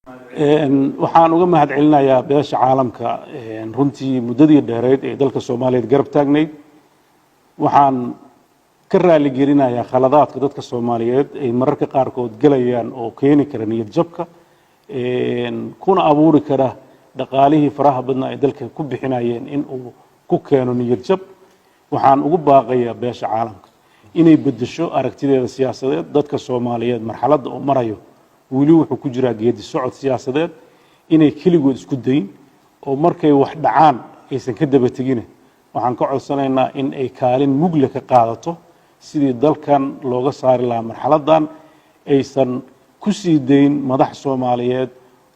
Waxaan uga mahad celinayaa beesha caalamka runtii muddadii dheereyd ee dalka Soomaaliyeed garab taagnayd. Waxaan ka raaligelinayaa khaladaadka dadka Soomaaliyeed ay mararka qaarkood gelayaan oo keeni kara niyad jabka, kuna abuuri kara dhaqaalihii faraha badnaa ay dalka ku bixinayeen in uu ku keeno niyad jab. Waxaan ugu baaqayaa beesha caalamka inay beddesho aragtideeda siyaasadeed. Dadka Soomaaliyeed marxaladda uu marayo weli wuxuu ku jiraa geedi socod siyaasadeed, inay keligood isku dayn oo markay wax dhacaan aysan ka daba tegine. Waxaan ka codsanaynaa in ay kaalin mugle ka qaadato sidii dalkan looga saari lahaa marxaladdan, aysan ku sii dayn madax Soomaaliyeed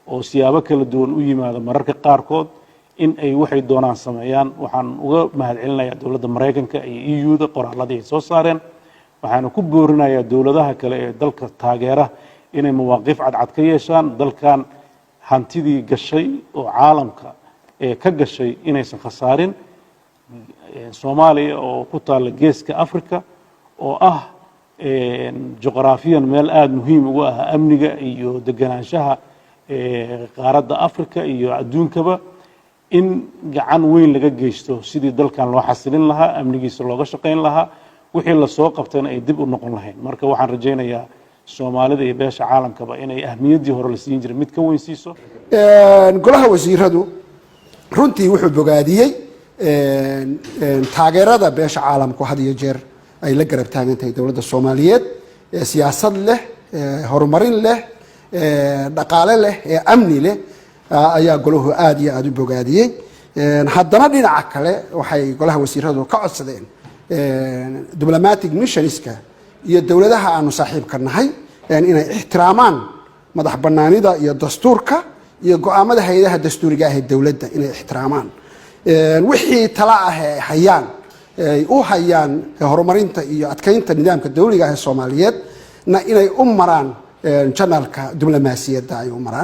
oo siyaabo kala duwan u yimaada mararka qaarkood in ay waxay doonaan sameeyaan. Waxaan uga mahad celinayaa dowladda Maraykanka iyo EU-da qoraaladii ay soo saareen. Waxaana ku boorinayaa dowladaha kale ee dalka taageera inay mawaqiif cadcad ka yeeshaan dalkan, hantidii gashay oo caalamka ee ka gashay inaysan khasaarin. Soomaaliya oo ku taalla Geeska Africa oo ah juqraafiyan meel aada muhiim ugu ah amniga iyo deganaanshaha qaaradda Africa iyo adduunkaba, in gacan weyn laga geysto sidii dalkan loo xasilin lahaa, amnigiisa looga shaqayn lahaa, wixii lasoo qabtayna ay dib u noqon lahayn. Marka waxaan rajaynayaa Soomaalida iyo beesha caalamkaba inay ahmiyaddii hore la siin jiray mid ka weyn siiso. Golaha wasiiradu runtii wuxuu bogaadiyey taageerada beesha caalamku had iyo jeer ay la garab taagan tahay dowladda Soomaaliyeed ee siyaasad leh, horumarin leh, dhaqaale leh, ee amni leh ayaa golahu aada iyo aada u bogaadiyey. Haddana dhinaca kale waxay golaha wasiiradu ka codsadeen diplomatic missionska iyo dowladaha aanu saaxiibka nahay inay ixtiraamaan madax banaanida iyo dastuurka iyo go-aamada hay-adaha dastuuriga ah ee dowladda, inay ixtiraamaan wixii tala ah ee hayaan ay u hayaan horumarinta iyo adkeynta nidaamka dowliga ah ee Soomaaliyeed na inay u maraan channelka diblomaasiyadda ay u maraan.